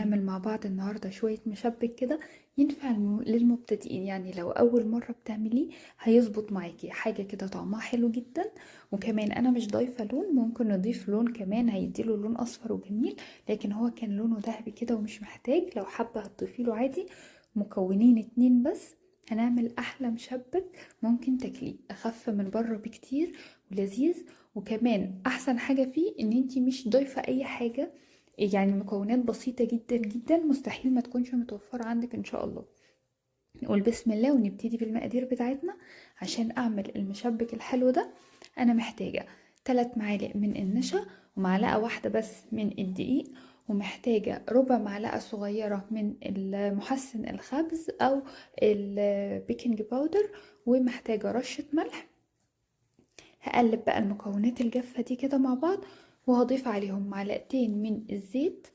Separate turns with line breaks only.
هنعمل مع بعض النهاردة شوية مشبك كده ينفع للمبتدئين، يعني لو أول مرة بتعمليه هيظبط معاكي حاجة كده طعمها حلو جدا. وكمان أنا مش ضايفة لون، ممكن نضيف لون كمان هيديله لون أصفر وجميل، لكن هو كان لونه ذهبي كده ومش محتاج، لو حابة هتضيفيله عادي. مكونين 2 بس هنعمل أحلى مشبك ممكن تاكليه، أخف من بره بكتير ولذيذ. وكمان أحسن حاجة فيه إن انتي مش ضايفة أي حاجة، يعني مكونات بسيطة جدا جدا مستحيل ما تكونش متوفرة عندك إن شاء الله. نقول بسم الله ونبتدي بالمقادير بتاعتنا. عشان أعمل المشبك الحلو ده أنا محتاجة 3 معالق من النشا، ومعلقة واحدة بس من الدقيق، ومحتاجة ربع معلقة صغيرة من المحسن الخبز أو البيكنج باودر، ومحتاجة رشة ملح. هقلب بقى المكونات الجافة دي كده مع بعض، وهضيف عليهم معلقتين من الزيت.